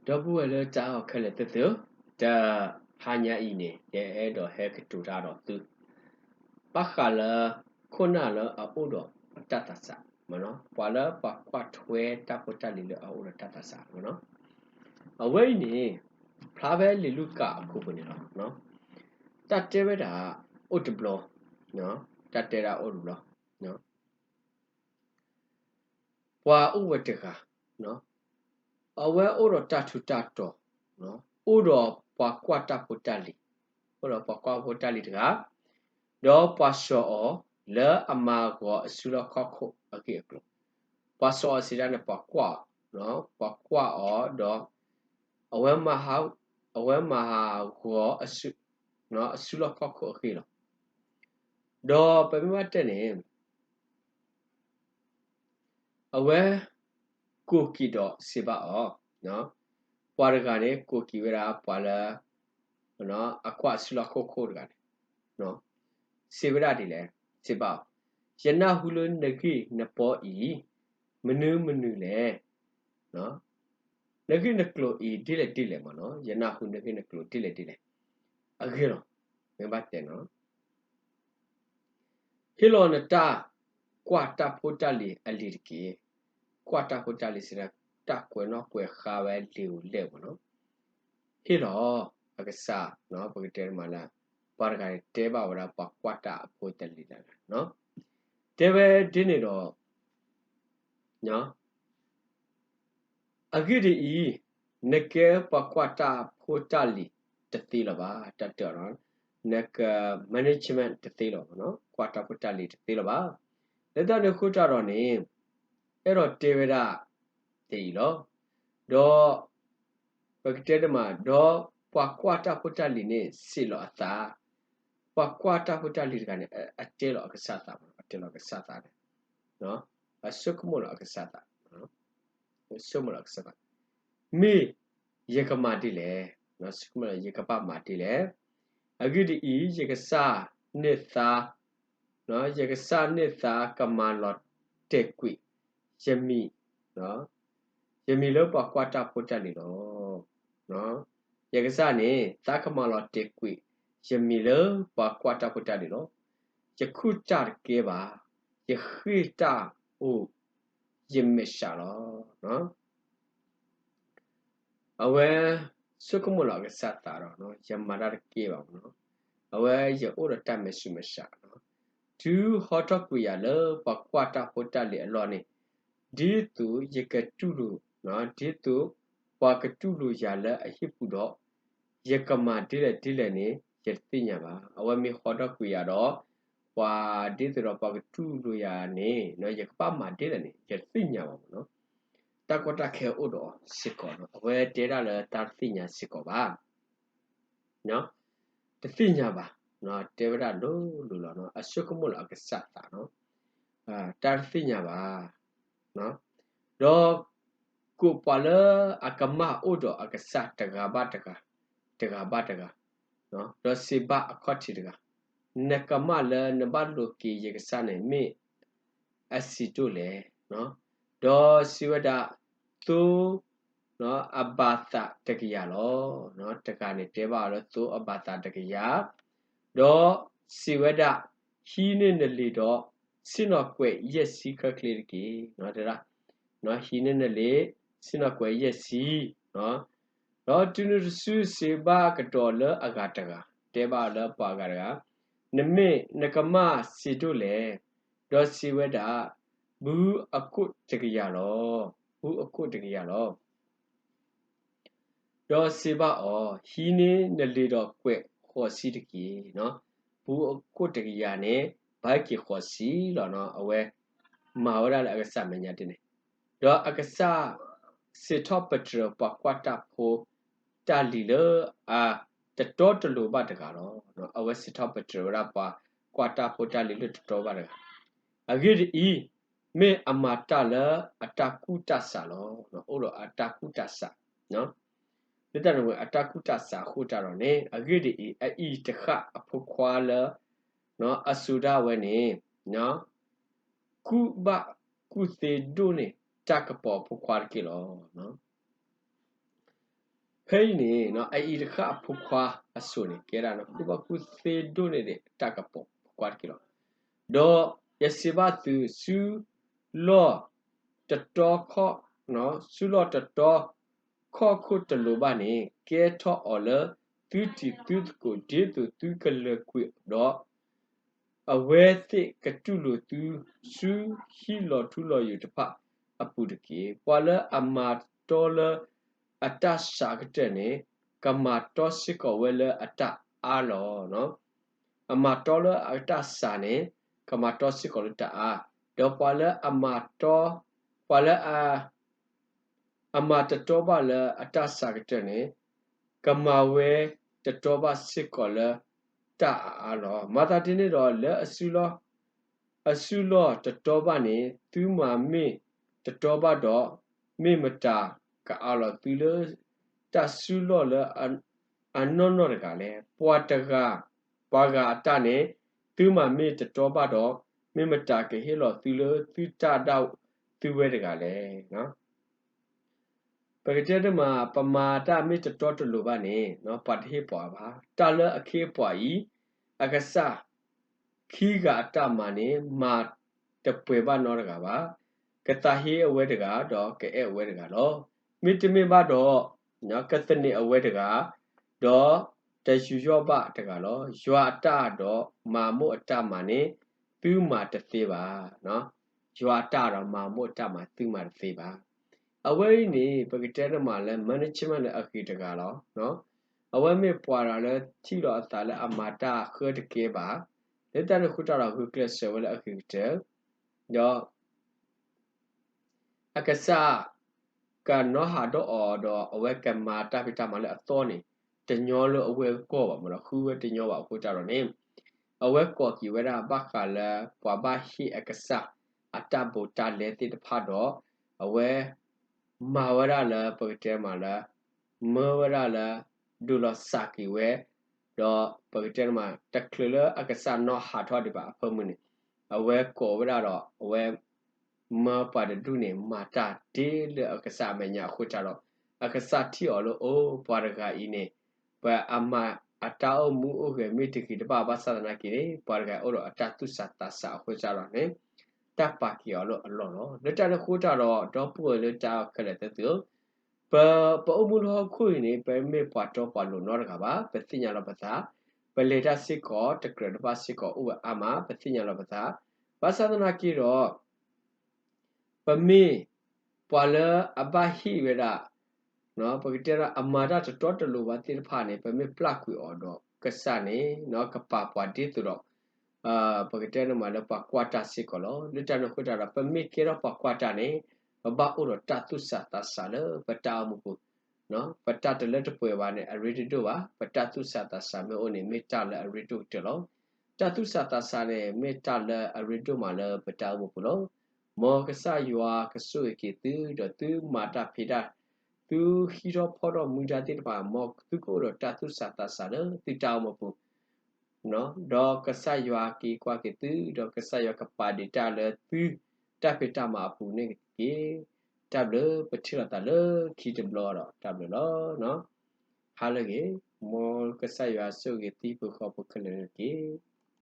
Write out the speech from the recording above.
ဒီပုၢ်ဝဲၢ်လၢတၢ်အဲၣ်အီၤခဲလၢာ်သ့ၣ်ဧၢ, တဟါညါအံၤန့ၣ် ယအဲၣ်ဒိးဟဲကတိၤတၢ်ဒီးသု ဘၣ်ဃးလၢ ခိၣ်နၢ်လၢအအိၣ်ဒီးတၢ်သးစၢ်, ပှၤလၢပှၤကွၢ်ထွဲတၢ်ဖိတၢ်လံၤလၢအအိၣ်ဒီးတၢ်သးစၢ်, အဝဲအံၤန့ၣ် ဖျါဖဲလံာ်လူၤကၣ်အပူၤန့ၣ်လီၤ. တၢ်တဲဝဲဒၣ် အိၣ်တဘျီ, တၢ်တဲဒၣ်အိၣ်တဘျီ ပှၤအိၣ်ဝဲတဂၤ, အဝဲအိၣ်ဒီးတၢ်ထူးတၢ်တီၤ, အိၣ်ဒီးပှၤကွၢ်တၢ်ဖိတၢ်လံၤ, အိၣ်ဒီးပှၤကွၢ်ဖိတၢ်လံၤတဂၤ, ဒီးပှၤစိာ်အီၤလၢအမၤဂီၤအစုလီၢ်ခီၣ်ခိၣ်အဂ့ၢ်အကျိၤ, ပှၤစိာ်အီၤစံးဒၣ်န့ၣ် ပှၤကွၢ်အီၤ, ပှၤကွၢ်အီၤဒီး အဝဲမၤ, အဝဲမၤဟးဂီၤ အစုလီၢ်ခီၣ်ခိၣ်အဂ့ၢ်လီၤ. ဒီးပမ့ၢ်ဘၣ်တဲန့ၣ် အဝဲ ကိးက့ၤဒီးစံးဘၣ်အီၤ, ပှၤတဂၤန့ၣ် ကိးက့ၤဝဲဒၣ်ပှၤလၢ အကွၢ်အစုလီၢ်ခီၣ်ခိၣ်တဂၤန့ၣ်, စံးဝဲဒၣ်ဒ်လဲၣ်, စံးဘၣ်အီၤ, ယနၢ်ဟူလၢနဂ့ၢ်နပီအံၤ မနုၤမနုၤလဲၣ်, နဂ့ၢ်နကျိၤအံၤဒ်လဲၣ်ဒ်လဲၣ်မ့ၢ်နီၤ, ယနၢ်ဟူနဂ့ၢ်နကျိၤဒ်လဲၣ်ဒ်လဲၣ်, အဂ့ၢ်လီၤ. မ့ၢ်ဘၣ်တဲနီၤ ဟ့ၣ်လီၤနတၢ်ကွၢ်တၢ်ဖိတၢ်လံၤအလံၤတက့ၢ်. ကွၢ်တၢ်ဖိတၢ်လံၤစံးဒၣ် တၢ်ကွဲးနီၣ်ကွဲးဃါဝဲလံာ်ဧိၤလဲၣ်မ့ၢ်နီၤ, ဟ့ၣ်လီၤအကစၢ်, ပကတဲမးလၢ ပှၤတဂၤန့ၣ်တဲဘၣ်ဝဲဒၣ်ပှၤကွၢ်တၢ်အဖိတၢ်လံၤတဂၤ, တဲဝဲဒ်န့ၣ်ဒီး အဂ့ၢ်ဒ်အံၤ, နကဲပှၤကွၢ်တၢ်ဖိတၢ်လံၤတသ့လၢၤဘၣ်, တၢ်တဲအီၤ, နက management တသ့လၢၤဘၣ်, ကွၢ်တၢ်ဖိတၢ်လံၤတသ့လၢၤဘၣ်. လၢတၢ်န့ၣ်အဃိတၢ်ဒီးန့ၣ် အဲၣ်ဒိးတဲဝဲဒၣ်ဒ်အံၤလီၤ. ဒီး ပကတဲတမး ဒီးပှၤကွၢ်တၢ်ဖိတၢ်လံၤန့ၣ် စံးလီၤအသး, ပှၤကွၢ်တၢ်ဖိတၢ်လံၤတဂၤန့ၣ် အတဲလီၤအကစၢ်သး, အတဲလီၤအကစၢ်သးန့ၣ်, အဆိကမိၣ်လီၤအကစၢ်သး, ဆိကမိၣ်လီၤအကစၢ်သး, မ့ၢ်ယကမၤဒ်လဲၣ်, ဆိကမိၣ်လီၤယကဘၣ်မၤဒ်လဲၣ်. အဂ့ၢ်ဒ်အံၤ, ယကစၢ်န့ၢ်သါ ယကစၢ်န့ၢ်သါကမၤလီၤတဲာ်ကွံာ် ယမံၤ, ယမံၤလၢပှၤကွၢ်တၢ်ဖိတၢ်လံၤလီၤ. ယကစၢ်န့ၣ် သါကမၤလီၤတဲာ်ကွံာ် ယမံၤလၢပှၤကွၢ်တၢ်ဖိတၢ်လံၤလီၤ. ယကူၣ်တၢ်တကဲဘၣ်, ယဃ့ၢ်တၢ်အိၣ်ယမဲာ်ဆှးလီၤ. အဝဲဆိကမိၣ်လီၤအကစၢ်သးဒီး ယမၤတၢ်တကဲဘၣ်မ့ၢ်နီၤ, အဝဲယအိၣ်ဒီးတၢ်မဲာ်ဆူမဲာ်ဆှး, တုၤဟီထီၣ်ကွံာ်ယၤလၢပှၤကွၢ်တၢ်ဖိတၢ်လံၤအလီၢ်န့ၣ်, ဒ်သိးယကတူၢ်လိာ်, ဒ်သိးပှၤကတူၢ်လိာ်ယၤလၢအဟံၣ်ပူၤဒီး, ယကမၤဒ်လဲၣ်ဒ်လဲၣ်န့ၣ် ယတသ့ၣ်ညါဘၣ်. အဝဲမ့ၢ်ဟီထီၣ်ကွံာ်ယၤဒီး ပှၤဒ်သိးဒီးပှၤကတူၢ်လိာ်ယၤန့ၣ် ယကဘၣ်မၤဒ်လဲၣ်န့ၣ် ယတသ့ၣ်ညါဘၣ်မ့ၢ်နီၤ. တၢ်ကီတၢ်ခဲအိၣ်ဒီးစ့ၢ်ကီး, အဝဲတဲဒၣ်လၢတၢ်တသ့ၣ်ညါစ့ၢ်ကီးဘၣ်, တသ့ၣ်ညါဘၣ်, တဲဝဲဒၣ်လိၤလိၤလီၤ, အဆိကမိၣ်လီၤအကစၢ်သး, တၢ်တသ့ၣ်ညါဘၣ်. ဒီးကိးပှၤလၢအကမၣ်အိၣ်ဒီးအကစၢ်တဂၤဘၣ်တဂၤ, တဂၤဘၣ်တဂၤ, ဒီးစံးဘၣ်အခီၣ်ထံးတဂၤ, နကမၣ်လၢနဘၣ်လိးက့ၤယကစၢ်န့ၣ် မ့ၢ်အဆံးဒိၣ်လဲၣ်. ဒီးစံးဝဲဒၣ်, သိ အဘၤသးတကယၤလီၤ. တဂၤန့ၣ်တဲဘၣ်အီၤလၢသိအဘၤသးတကယၤ, ဒီးစံးဝဲဒၣ်, ဟံးန့ၢ်နလံာ်ဒီး ဆ့ၣ်နီၤကွဲးယဲၢ်ဆံချၢချ့တက့ၢ်. တဲဒၣ်, ဟံးန့ၢ်နလံာ်, ဆ့ၣ်နီၤကွဲးယဲၢ်ဆံ, ဒီးတုၤနုၤတစုစံးဘၣ်ကဒီးလၢအဂၤတဂၤ, တဲဘၣ်လၢပှၤအဂၤတဂၤ, နမ့ၢ်နကမၣ်ဆံးဒိၣ်လဲၣ်. ဒီးစံးဝဲဒၣ်, ဘုအကိာ်တကယၤလီၤ. ဘုအကိာ်တကယၤလီၤ. ဒီးစံးဘၣ်အီၤ, ဟံးန့ၢ်နလံာ်ဒီးကွဲးဃိးဆံတက့ၢ်. ဘုအကိာ်တကယၤန့ၣ် ဘၣ်က့ၤဃိးဆံလီၤ. အဝဲမၤဝဲဒၣ်လၢအကစၢ်မဲာ်ညါတန့ၣ်, ဒီးအကစၢ် စံးထီၣ်ပတြၢၤပှၤကွၢ်တၢ်ဖိတၢ်လံၤလၢအတတီတလိၤဘၣ်တဂၤလီၤ. အဝဲစံးထီၣ်ပတြၢၤဝဲဒၣ်ပှၤကွၢ်တၢ်ဖိတၢ်လံၤလၢတတီဘၣ်တဂၤ, အဂ့ၢ်ဒ်အံၤ, မ့ၢ်အမၤတၢ်လၢအတၢ်ကူၣ်တၢ်ဆးလီၤ. အိၣ်ဒီးအတၢ်ကူၣ်တၢ်ဆး, လၢတၢ်န့ၣ်ဝဲအတၢ်ကူၣ်တၢ်ဆးအဃိတၢ်ဒီးန့ၣ်, အဂ့ၢ်ဒ်အံၤ, အအံၤတဃၣ်အဖိခွါလၢ အစိၤဒၣ်ဝဲန့ၣ် ကူၣ်ဘၣ်ကူၣ်သ့ဒိၣ်န့ၢ်တၢ်ကပီၤအဖိခွါတက့ၢ်လီၤ. ဖဲအံၤန့ၣ် အအံၤတဃၣ်အဖိခွါအစိၤန့ၣ် ကဲဒၣ်န့ၣ် ဃုဘၣ်ကူၣ်သ့ဒိၣ်န့ၢ်ဒံးတၢ်ကပီၤဖိခွါတက့ၢ်လီၤ. ဒီးယစံးဘၣ်သု, စုလီၢ်တတီခီၣ်, စုလီၢ်တတီခီၣ်ခိၣ်တလိၤဘၣ်န့ၣ် ကဲထီၣ်အီၤလၢသုတံၤသုသကိးဒ်သိးသုကလဲၤကွံာ်ဒီး အဝဲသ့ၣ်ကတူၢ်လိာ်သုဆူဟံၣ်လီၤထူလီၤယိာ်တဖၣ်အပူၤတက့ၢ်. ပှၤလၢအမၤတီလၢအတၢ်စှၤကတၢၢ်န့ၣ် ကမၤတီစ့ၢ်ကီးဝဲလၢအတၢ်အါလီၤ. အမၤတီလၢအတၢ်စှၤန့ၣ် ကမၤတီစ့ၢ်ကီးလၢတၢ်အါ, ဒီးပှၤလၢအမၤတီ, ပှၤလၢအ အမၤတတီဘၣ်လၢအတၢ်စှၤကတၢၢ်န့ၣ် ကမၤဝဲတတီဘၣ်စ့ၢ်ကီးလၢတၢ်အါလီၤ. မၤသးဒ်န့ၣ်ဒီး လၢအစုလီၢ်တတီဘၣ်န့ၣ် သုမၤမ့ၢ်တတီဘၣ်ဒီး မ့ၢ်မတၤကအါလီၤသုလၢတၢ်စုလီၢ်လၢအနီၢ်နီၢ်တဂၤလဲၣ်. ပှၤတဂၤ, ပှၤဂၤအတၢ်န့ၣ် သုမၤမ့ၢ်တတီဘၣ်ဒီး မ့ၢ်မတၤကဟ့ၣ်လီၤသုလၢသုတၢ်ဒၣ်သုဝဲတဂၤလဲၣ်. ပကတဲတမး ပမၤတၢ်မ့ၢ်တတီတလိၤဘၣ်န့ၣ် ပှၤတဟ့ၣ်ပှၤဘၣ်. တၢ်လၢအခ့အပှၤအံၤ အကစၢ်ခံဂၤအတၢ်မၤန့ၣ် မၤတပှဲၤဘၣ်နီတဂၤဘၣ်. ကသးဟ့အဝဲတဂၤ ဒီးကအဲၣ်အဝဲတဂၤလီၤ. မ့တမ့ၢ်ဘၣ်ဒီး ကသန့ၤအဝဲတဂၤ ဒီးတယူးယီၣ်ဘၣ်တဂၤလီၤ. ယွၤအတၢ်ဒီးမၤမိၣ်အတၢ်မၤန့ၣ် သုမၤတသ့ဘၣ်. ယွၤအတၢ်ဒီးမၤမိၣ်အတၢ်မၤ သုမၤတသ့ဘၣ်. အဝဲအံၤန့ၣ် ပကတဲတမးလၢ management လၢအဂ့ၤတဂၤလီၤ. အဝဲမ့ၢ်ပှၤတဂၤလၢထံၣ်လီၤအသးလၢအမၤတၢ်ဃၢတကဲဘၣ်. လၢတၢ်န့ၣ်အဃိတၢ်ဒီး ဂုာ်ကျဲးစၢးဝဲလၢအဂ့ၤကတၢၢ်, ဒီး အကစၢ်ကနီၣ်ဟးဒီးအီၤဒီး အဝဲကမၤတၢ်ဖံးတၢ်မၤလၢအသီန့ၣ် တညီလၢအဝဲအဂီၢ်ဘၣ်မးဒီး ဃုဝဲတညီဘၣ်အဃိတၢ်ဒီးန့ၣ် အဝဲကိးက့ၤဝဲဒၣ်ဘၣ်ဃးလၢ ပှၤဘၣ်ဟ့ၣ်အကစၢ်အတၢ်ဘိးတၢ်လဲသ့ၣ်တဖၣ်ဒီး အဝဲ မၤဝဲဒၣ်လၢပကတဲမးလၢ မၢဝဲဒၣ်လၢ ဒိးလီၤစးက့ၤဝဲ, ဒီးပကတဲမး တချုးလၢအကစၢ်နီၣ်ဟးထီၣ်ဒံးဘၣ်အဖၢမုၢ်န့ၣ် အဝဲကိးဝဲဒၣ်ဒီး အဝဲ မၢပှၤတဒူၣ်န့ၣ် မၤတၢ်ဒ်လၢအကစၢ်အမဲာ်ညါအဃိတၢ်ဒီး အကစၢ်ထံၣ်အီၤလၢအိၣ်ပှၤတဂၤအံၤန့ၣ် ပှၤအမၤအတၢ်အိၣ်မူအိၣ်ဂဲၤမ့ၢ်တဂ့ၤတဘၣ်ဘၣ်ဆၣ်သနာ်က့န့ၣ် ပှၤတဂၤအံၤအိၣ်ဒီးအတၢ်သူၣ်စၢ်သးစၢ်အဃိတၢ်ဒီးန့ၣ် တၢ်ပာ်က့ၤအီၤလၢအလီၢ်လီၤ. လၢတၢ်န့ၣ်အဃိတၢ်ဒီး ဒီပုၢ်ဝဲၢ်လၢတၢ်ခဲလၢာ်သ့ၣ်သုဧၢ, ပ ပအိၣ်မူလၢဟီၣ်ခိၣ်အံၤန့ၣ် ပမ့ၢ်ပှၤတီပှၤလိၤနီတဂၤဘၣ်, ပသ့ၣ်ညါလီၤပသး, ပလဲၤတၢ်စ့ၢ်ကီး တကြၢးတဘၣ်စ့ၢ်ကီး အိၣ်ဝဲအါမး, ပသ့ၣ်ညါလီၤပသး, ဘၣ်ဆၣ်သနာ်က့ဒီး ပမ့ၢ်ပှၤလၢအဘၣ်ဟ့ၣ်ဝဲဒၣ် ပကတဲဒၣ်အမၤတၢ်တတီတလိၤဘၣ်သ့ၣ်တဖၣ်န့ၣ် ပမ့ၢ်ပျၢ်ကွံာ်အီၤဒီး ကစၢ်န့ၣ် ကပာ်ပှၤဒ်သိးဒီး ပကတဲန့ၣ်မးလၢပှၤကွၢ်တၢ်စ့ၢ်ကီးလီၤ. လၢတၢ်န့ၣ်အဃိတၢ်ဒီး ပမ့ၢ်ကဲထီၣ်ပှၤကွၢ်တၢ်န့ၣ် ပဘၣ်အိၣ်ဒီးတၢ်သူၣ်စၢ်သးစၢ်လၢပတၢ်အိၣ်မူပူၤ ပတၢ်တလၢတပှဲၤဘၣ်န့ၣ် အရ့တဒိၣ်ဘၣ်, ပတၢ်သူၣ်စၢ်သးစၢ်မ့ၢ်အိၣ်န့ၣ် မ့ၢ်တၢ်လၢအရ့ဒိၣ်ကတၢၢ်လီၤ. တၢ်သူၣ်စၢ်သးစၢ်န့ၣ် မ့ၢ်တၢ်လၢအရ့ဒိၣ်မးလၢပတၢ်အိၣ်မူပူၤလီၤ. မ်ကစၢ်ယွၤကဆိၣ်ဂ့ၤက့ၤသု ဒီးသုမၤတၢ်ဖံးတၢ်, သုဟံးထီၣ်ဖီၣ်ထီၣ်မူဒါသ့ၣ်တဖၣ် မ်သုကအိၣ်ဒီးတၢ်သူၣ်စၢ်သးစၢ်လၢသုတၢ်အိၣ်မူပူၤ ဒီးကစၢ်ယွၤက့ၤကွၢ်က့ၤသု, ဒီးကစၢ်ယွၤကပာ်ဒံးတၢ်လၢသုတၢ်ဖံးတၢ်မၤအပူၤန့ၣ်တက့ၢ်. တၢ်ဘျုး, ပထံၣ်လိာ်သးလၢခံတဘျီဒီး တၢ်ဘျုးလီၤ. ဟါလၢအဂ့ၤ, မ်ကစၢ်ယွၤဆိၣ်ဂ့ၤသုဟံၣ်ဖိဃီဖိခဲလၢာ်န့ၣ်တက့ၢ်.